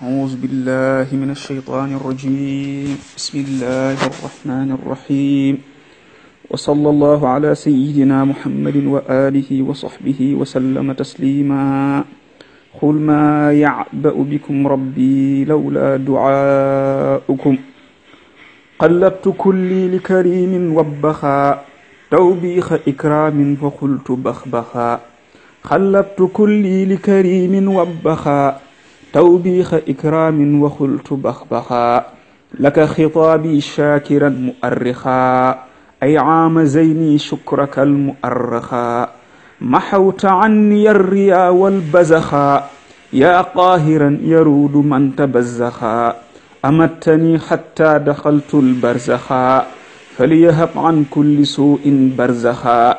أعوذ بالله من الشيطان الرجيم بسم الله الرحمن الرحيم وصلى الله على سيدنا محمد وآله وصحبه وسلم تسليما قل ما يعبأ بكم ربي لولا دعاؤكم قلبت كلي لكريم وبخا توبيخ إكرام فقلت بخبخا قلبت كلي لكريم وبخا توبيخ إكرام وقلت بخبخا لك خطابي شاكرا مؤرخا أي عام زيني شكرك المؤرخا محوت عني الريا والبزخا يا قاهرا يرود من تبزخا أمتني حتى دخلت البرزخا فليهب عن كل سوء برزخا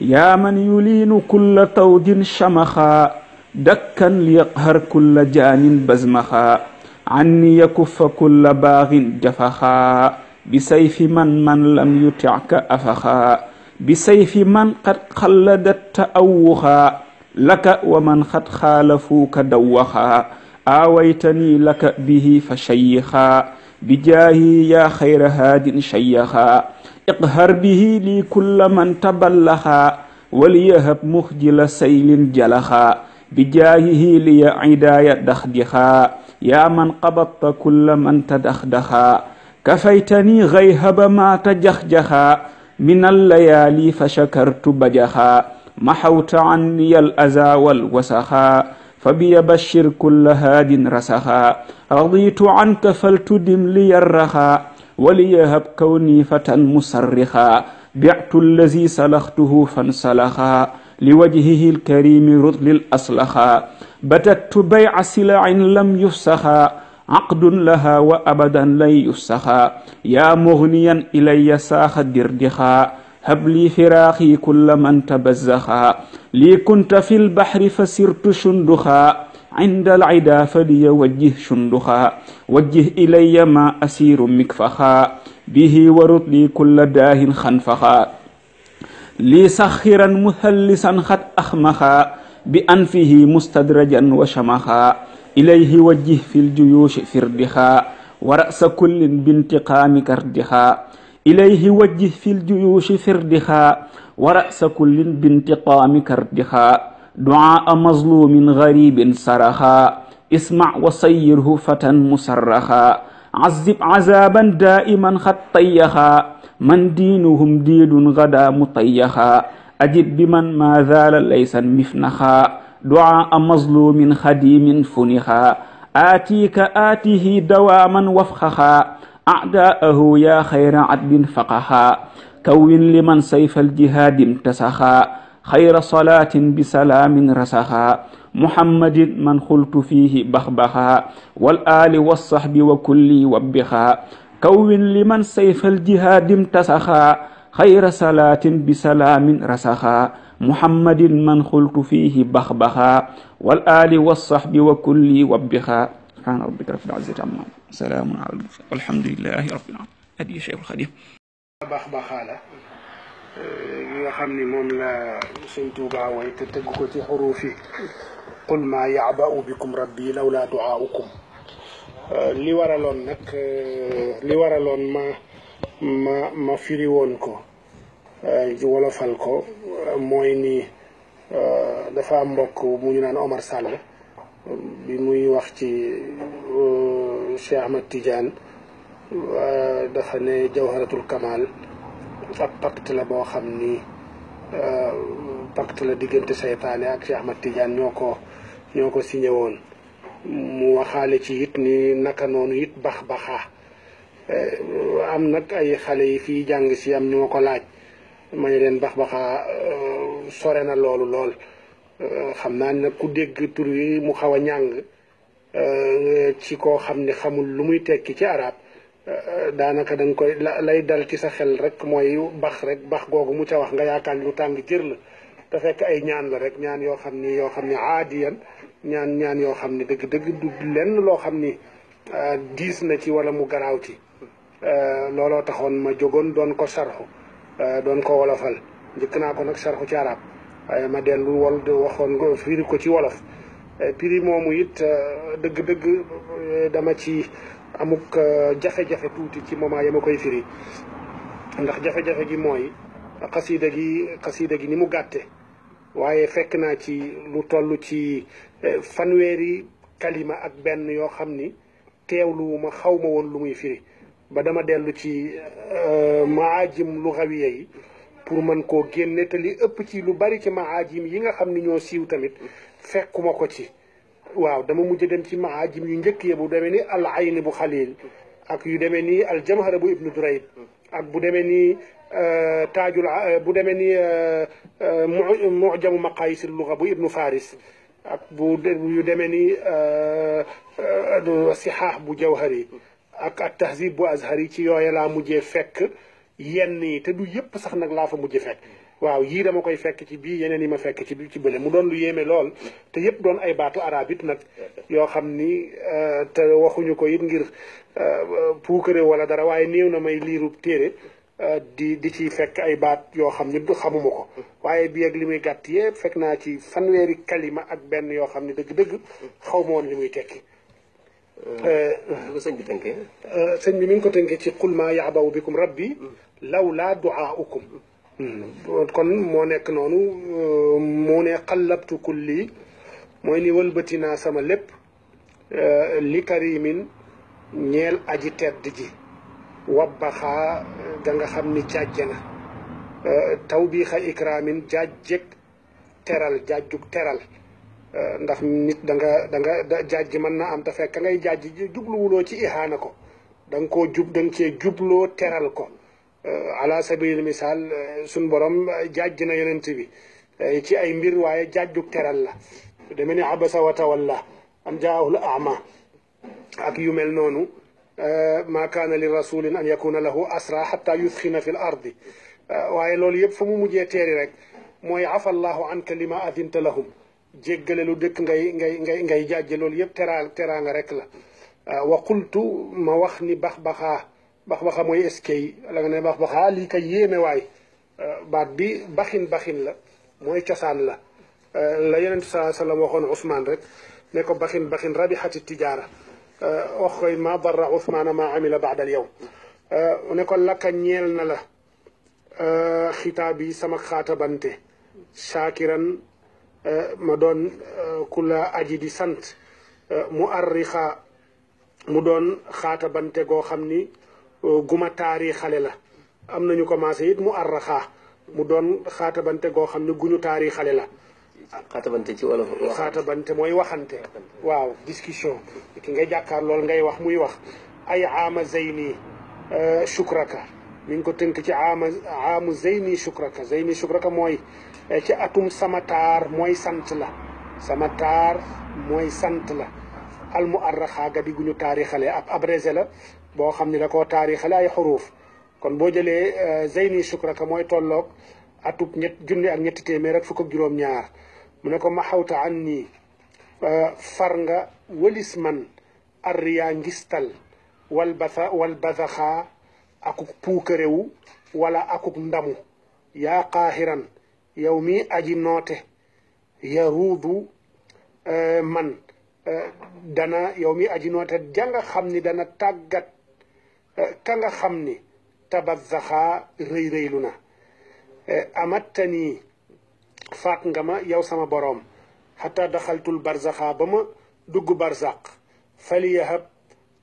يا من يلين كل طود شمخا دكا ليقهر كل جان بزمخا عني يكف كل باغ جفخا بسيف من لم يطعك أفخا بسيف من قد خلدت تأوخا لك ومن قد خالفوك دوخا آويتني لك به فشيخا بجاهي يا خير هاد شيخا اقهر به لي كل من تبلخا وليهب مخجل سيل جلخا بجاهه لي عداية دخدخا يا من قبضت كل من تدخدخا كفيتني غيهب ما تجخجخا من الليالي فشكرت بجخا محوت عني الأذى والوسخا فبيبشر كل هاد رسخا رضيت عنك فلتدم لي الرخا وليهب كوني فتى مسرخا بعت الذي سلخته فانسلخا لوجهه الكريم رذل الأصلخا بتت بيع سلع لم يفسخا عقد لها وأبدا لن يفسخا يا مغنيا إلي ساخ دردخا هب لي فراخي كل من تبزخا لي كنت في البحر فسرت شندخا عند العدا فلي وجه شندخا وجه إلي ما أسير مكفخا به ورد لي كل داه خنفخا لي سخرا مثلسا خد أخمخا بأنفه مستدرجا وشمخا إليه وجه في الجيوش فردخا ورأس كل بانتقام كردخا إليه وجه في الجيوش فردخا ورأس كل بانتقام كردخا دعاء مظلوم غريب صرخا اسمع وصيره فتى مسرخا عذب عذابا دائما خد طيخا من دينهم دين غدا مطيخا أجب بمن ما زال ليس مفنخا دعاء مظلوم خديم فنخا آتيك آته دواما وفخخا أعداءه يا خير عدل فقخا كون لمن سيف الجهاد امتسخا خير صلاة بسلام رسخا محمد من خلت فيه بخبخا والآل والصحب وكل وبخا كون لمن سيف الجهاد امتسخا خير صلاة بسلام رسخا محمد من خلت فيه بخبخا والآل والصحب وكل وبخا سبحان ربك رب العزة عما سلام على المرسلين والحمد لله رب العالمين هدي الشيخ الخديم بخبخا لا nga xam ni moom la Sëñ Tuubaa way te tëgg ko ci xuruuf yi qul maa ya'ba'u bikum rabbi lawlaa du'aa'ukum li waraloon ma firi woon ko ji wolofal ko mooy ni dafa am mbokk mu ñu naan Omar Sall bi muy wax ci Cheikh Ahmad Tidiane dafa ne Jawharatul Kamal ab pacte la boo xam ni pacte la diggante seytaane ak Cheikh Ahmad Tidiane ñoo ko signé woon mu waxaale ci it ni naka noonu it baxaa am nag ay xale yi fii jàng si am ñu ma ko laaj ma ne leen baxaa sore na loolu lool xam naa ne nag ku dégg tur wi mu xaw a ñàng ci koo xam ne xamul lu muy tekki ci arab daanaka da nga koy lay dal ci sa xel rek mooy bax googu mu ca wax nga yaakaar lu tàng jër la te fekk ay ñaan la rek ñaan yoo xam ni aadiyan ñaan yoo xam ni dëgg du lenn loo xam ni diis na ci wala mu garaaw ci looloo taxoon ma jógoon doon ko sarxu doon ko wolofal njëkk naa ko nag sarxu ci arab waaye ma dellu waxoon ko firi ko ci wolof prix moomu it dëgg-dëgg dama ci amuk jafe-jafe tuuti ci moment ya ma koy firi ndax jafe-jafe gi mooy xasida gi ni mu gàtte waaye fekk naa ci lu toll ci fanweeri kalima ak benn yoo xam ni teewluwuma xaw ma woon lu muy firi ba dama dellu ci maajim lugawiya yi pour mën koo génne te li ëpp ci lu bari ci maajim yi nga xam ni ñoo siiw tamit fekkuma ko ci waaw dama mujj dem ci maajim yu njëkk ya bu demee ni al ayn bu xalil ak yu demee ni al jamhara bu ibnu durayd ak bu demee ni taajul bu demee ni mujamu maqayis luga bu ibnu faris ak yu demee ni sihaax bu jawhari ak at tahzib bu azhari ci yooya laa mujjee fekk yenn yi te du yëpp sax nag laa fa mujj fekk waaw yii dama koy fekk ci bii yeneen yi ma fekk ci bële mu doon lu yéeme lool te yëpp doon ay baatu arab it nag yoo xam ni te waxuñu ko it ngir puukare wala dara waaye néew na may liiru téere di ci fekk ay baat yoo xam ni du xamuma ko waaye bii ak li muy gàtt yëpp fekk naa ci fanweeri kalima ak benn yoo xam ni dëgg-dëgg xaw ma woon li muy tekki sëñ bi tënkee sëñ bi mi ngi ko tënkee ci qul maa ya'ba'u bikum rabbi lawlaa du'aa'ukum kon moo nekk noonu moo ne xallabtu kulli mooy ni wëlbati naa sama lépp li karimin ñeel aji tedd ji wabbaxaa da nga xam ni jàjje na tawbiixa ikraamin jaajjeg teral jaajjug teral ndax nit da nga jàjj mën na am te fekk ngay jàjj jubluwuloo ci ihaana ko da nga koo da nga cee jubloo teral ko ala sabilil misaal suñ borom jàjj na yonent bi ci ay mbir waaye jàjjug teral la deme ni abasa wa tawalla an jaahul ama ak yu mel noonu ma kaana li rasulin an yakuna lahu asra xatta yusxina fi l ardi waaye loolu yëpp fa mu mujjee teeri rek mooy afa allahu anka lima adinta lahum jéggale lu dëkk ngay jàjje loolu yëpp teraanga rek la wa qultu ma wax ni bax-baxa mooy eskay la nga ne bax-baxaa lii kay yéeme waay baat bi baxin la mooy cosaan la la yonent saa sallam waxoon Ousmane rek ne ko baxin rabixati tijaara wax koy ma darra Ousmane ma amila baada al yawm ne ko lakka ñeel na la xitaab yi sama xaatabante shaakiran ma doon ku la aji di sant mu arrixa mu doon xaatabante goo xam ni guma taarixale la am nañu commencé it mu arraxaa mu doon xaatabante goo xam ne guñu taarixale la xaatabante ci wolof xaatabante mooy waxante waaw discussion ki ngay jàkkaar lool ngay wax muy wax ay aama zeyni shukraka mi ngi ko tënk ci aamu zeyni shukraka mooy ci atum sama taar mooy sant la sama taar mooy sant la al mu arraxaa ga di guñu taarixale ab abrégé la boo xam ne da koo taarixale ay xuruuf kon boo jëlee zeyni shukraka mooy tolloog atub junne ak ñetti téeméer ak fukk ak juróom-ñaar mu ne ko ma xawta an nii far nga wëlis man arriyaa ngistal wal basaxaa akuk puukarewu wala akuk ndamu yaa qaahiran yow mi aji noote yaruudu man dana yow mi aji noote janga xam ni dana tàggat ka nga xam ni tabazaxaa rëy-rëylu na amattanii faat nga ma yow sama boroom xataa daxaltul barzaxaa ba ma dugg barzaq faliyahab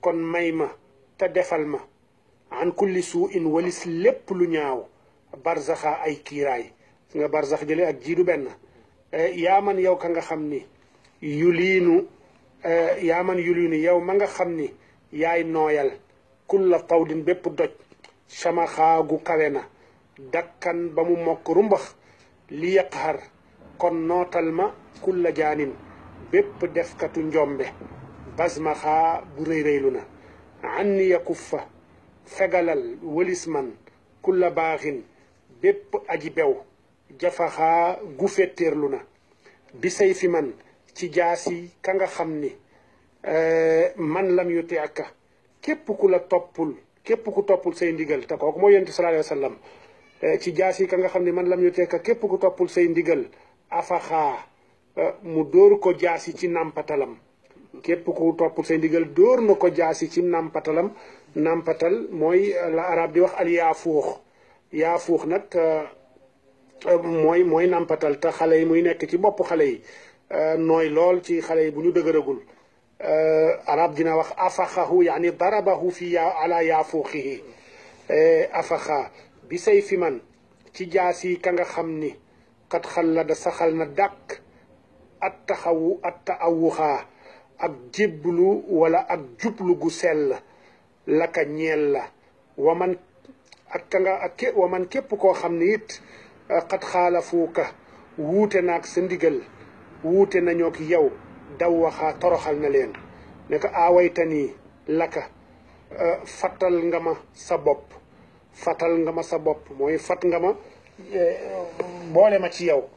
kon may ma te defal ma an kulli suu in walis lépp lu ñaaw barzaxaa ay kiiraay nga barzax jële ak jiidu benn yaa man yow ka nga xam ni yuliinu yow ma nga xam ni yaay nooyal kulla tawdin bépp doj sama xaagu kawe na dakkan ba mu mokk rumbax li yaqhar kon nootal ma kulla jaanin bépp defkatu njombe basma xaa bu rëy-rëylu na anni yakuffa fegalal wëlis man kulla baaxin bépp aji bew jafaxaa gu fettéerlu na bi say fi man ci jaasi ka nga xam ni man lam yuti aka képp ku toppul say ndigal te kooku mooy yonent sallallahu alayhi wa sallam ci jaasi ka nga xam ni man lam yuti aka képp ku toppul say ndigal afaxaa mu dóor ko jaasi ci nàmpatalam képp ku topp say ndigal dóor na ko jaasi ci nàmpatalam nàmpatal mooy la arab di wax al yaafuux nag mooy nàmpatal te xale yi muy nekk ci bopp xale yi nooy lool ci xale yi bu ñu dëgëragul arab dina wax afaxahu yaani darabahu fi ala yaafuuxihi afaxa bi say fi man ci jaasi ka nga xam ni kat xallada saxal na dàq at taawuxaa ak jébbalu wala ak jublu gu sell laka ñeel la waman waman képp koo xam ne it xat xaalafuuka wuute naag sa ndigal wuute nañoo ki yow daw waxaa toroxal na leen ne ko aawaytanii laka fattal nga ma sa bopp mooy fat nga ma boole ma ci yow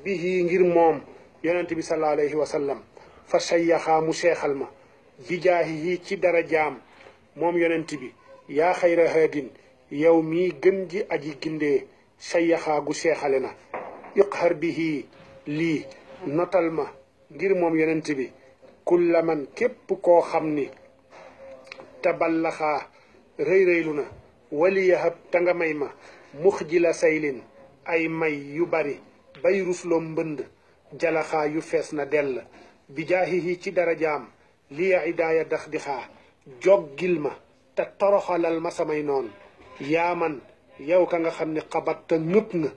bihi ngir moom yonent bi sallallahu alayhi wa sallam fa sayyaxaa mu seexal ma bijaahihi ci darajaam moom yonent bi yaa xayra haadin yow mii gën ji aji gindee sayyaxaa gu seexale na iqhar bihi lii notal ma ngir moom yonent bi kulla man képp koo xam ni taballaxaa rëy-rëylu na wali yahab ta nga may ma mux ji la saylin ay may yu bari bay rusloo mbënd jalaxaa yu fees na dell bijaahihi ci darajaam liya idaaya dax dixaa joggil ma te toroxalal ma samay noon yaa man yow ka nga xam ni xabat te ngëpp nga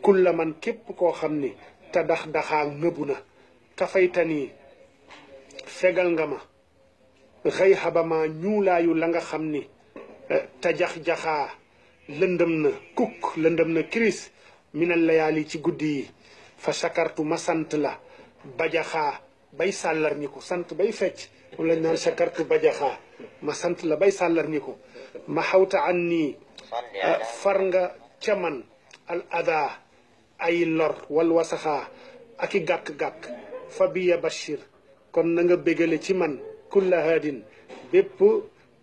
kulla man képp koo xam ni te dax-daxaa ngëbu na kafaytanii fegal nga ma xëy xabama ñuulaayu la nga xam ni te jax-jaxaa lëndëm na kukk lëndëm na kiris minal layaali ci guddi yi fa sakartu ma sant la bajaxaa bay sàllar ñi ko sant bay fecc moom lañ naan sakartu bajaxaa ma sant la bay sàllar ñi ko ma xawta an nii far nga ca man al ada ay lor wal wasaxaa ak i gàkk-gàkk fa biya bashir kon na nga bégale ci man kulla haadin bépp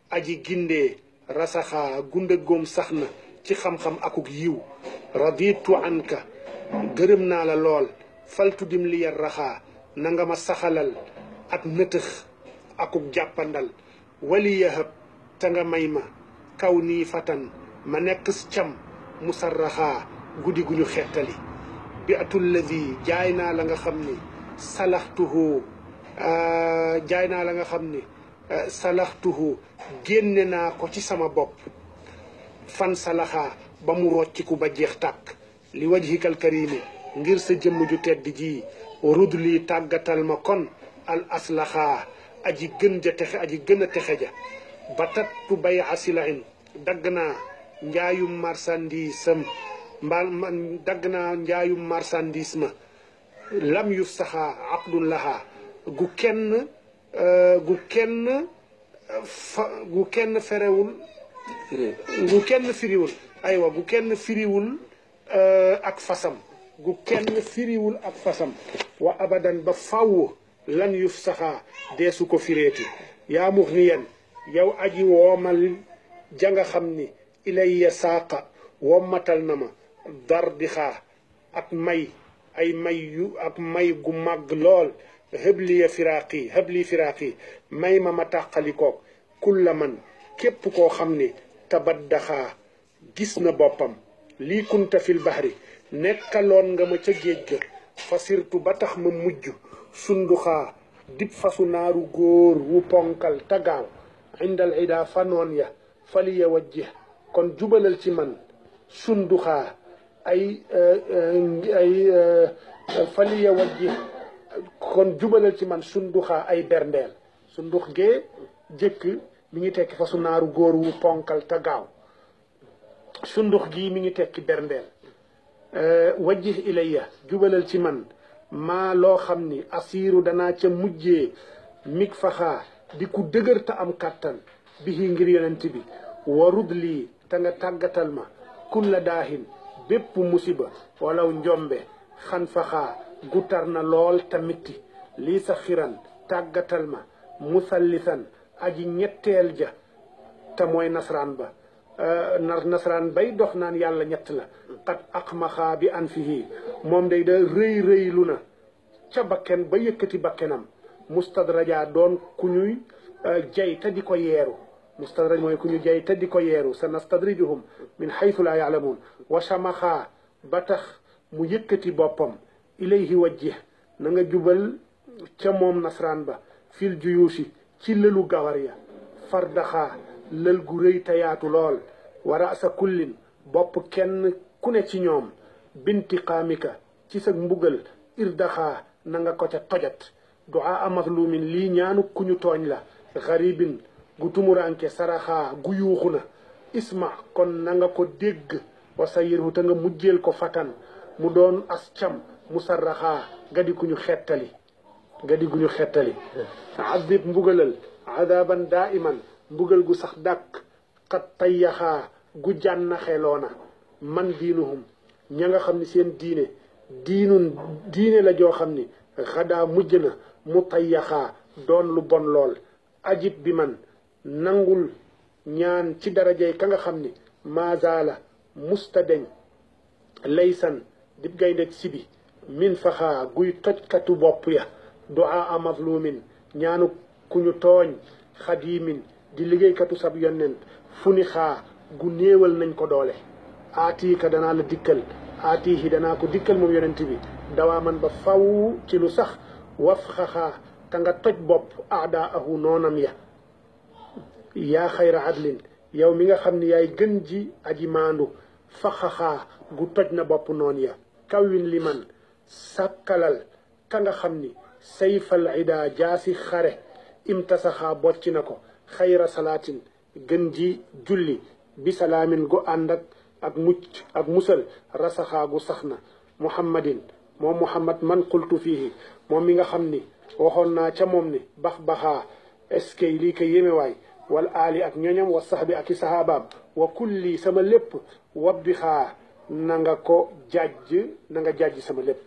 aji gindee rasaxaa gunda góom sax na ci xam-xam akuk yiw raditu anka gërëm naa la lool faltu dim li yar raxaa na nga ma saxalal ak nëtëx akuk jàppandal wali yahab te nga may ma kaw nii fatan ma nekk cam musarraxaa guddi gu ñu xettali bi atulladi jaay naa la nga xam ni salaxtuhu salaxtuhu génne naa ko ci sama bopp fan salaxaa ba mu rocciku ba jeex tàkk li wajhikal karimi ngir sa jëmm ju tedd ji rud lii tàggatal ma kon al aslaxaa aji gën ja texe aji gën a texe ja ba tattu bay asilain dagg naa njaayum marchandise dagg naa njaayum marchandise ma lam yu saxaa aqdun lahaa gu kenn firiwul ak fasam wa abadan ba faw lan yuf saxaa deesu ko fireeti yaa muxniyan yow aji woomal janga xam ni ilayya saaqa wommatal na ma dar di xaa ak may gu màgg lool hëbliya firaaqi may ma tàqalikoog kulla man képp koo xam ni tabaddaxaa gis na boppam lii kunta fil bahri nekkaloon nga ma ca géej ga fa sirtu ba tax ma mujj sunduxaa dib fasu naaru góor wu ponkal tagaaw indal ida fanoon ya faliya wajjih kon jubalal ci man sunduxaa faliya wajjih kon jubalal ci man sunduxaa ay berndeel sundux gee jëkk mi ngi tekki fasu naaru góor wu ponkal tagaaw sundux gii mi ngi tekki berndeel wajjih ilayya jubalal ci man maa loo xam ni asiiru danaa ca mujjee mig faxaa di ku dëgër ta am kàttan bihi ngir yonent bi warud lii te nga tàggatal ma kulla daahin bépp musiba walaw njombe xan faxaa gutar na lool ta mitti lii sa xiran tàggatal ma musallisan aji ñetteel ja te mooy nasraan ba nasraan bay dox naan yàlla ñett la qad aqmaxaa bi an fihi moom day da rëy rëylu na ca bakken ba yëkkati bakkenam mustadraja doon ku ñuy jay te di ko yeeru mustadraj mooy ku ñu jay te di ko yeeru sa nastadrijuhum min haythu la yaalamuun wa shamaxaa ba tax mu yëkkati boppam ilayhi wajjih na nga jubal ca moom nasraan ba fil juyuusi ci lëlu gawar ya fardaxaa lël gu rëy te yaatu lool wa rasa kullin bopp kenn ku ne ci ñoom bintiqaamika ci sa mbugal irdaxaa na nga ko ca tojat duaa mazlumin lii ñaanu ku ñu tooñ la garibin gu tumuranke saraxaa gu yuuxu na isma kon na nga ko dégg wa sayirhu te nga mujjeel ko fatan mu doon as cam musarraxaa gadi ku ñu xettali azib mbugalal adaban daiman mbugal gu sax dàkk xat tayyaxaa gu jànnaxeloona man diinuhum ña nga xam ni seen diine la joo xam ni xadaa mujj na mu tayyaxaa doon lu bon lool ajib bi man nangul ñaan ci darajay ka nga xam ni maazaala mustadeñ laysan dib gayndeg sibi min faxaa guy tojkatu bopp ya duaa mazlumin ñaanu ku ñu tooñ xadimin di liggéeykatu sab yonent fu ni xaa gu néewal nañ ko doole aatiika danaa la dikkal aatiihi danaa ko dikkal moom yonent bi dawaa man ba faw ci lu sax waf xaxaa te nga toj bopp aadaahu noonam ya yaa xayra adlin yow mi nga xam ni yaay gën ji aji maandu fa xaxaa gu toj na bopp noon ya kawwin li man sàkkalal ka nga xam ni sayfal ida jaasi xare imtasaxaa bocc na ko xayra salaatin gën ji julli bi salaamin gu ànd ak mucc ak musal rasaxaa gu sax na muhammadin moom muhammad man qultu fiihi moom mi nga xam ni waxoon naa ca moom ni bax baxaa est-ce que lii ko yémewaay wal aali ak ñoñam wa saxbi ak i sahabaam wa kulli sama lépp wabbi xaa na nga ko jàjj sama lépp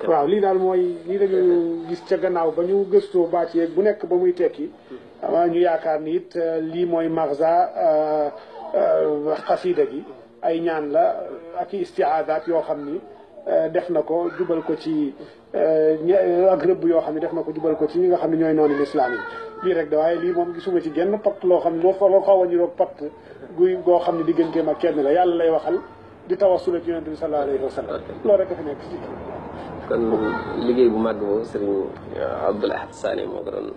waaw lii daal mooy lii dañu gis ca gannaaw ba ñu gëstoo baat yeeg bu nekk ba muy tekki ama ñu yaakaar ni it lii mooy magza xasida gi ay ñaan la ak i istiaadaat yoo xam ni def na ko jubal ko ci ak rëbb yoo xam ne def na ko jubal ko ci ñi nga xam ne ñooy noonu lislaam yi lii rek da waaye lii moom gisuma ci genn patt loo xam ne loo xaw a niroog patt goo xam ne digganteem ak kenn la yàlla lay waxal di tawassula ci yonent bi sallallahu alayhi wa sallam loolu rek dafa nekk ci kon liggéey bu màgg boobu Serigne Abdoul Ahad Sané moo ko doon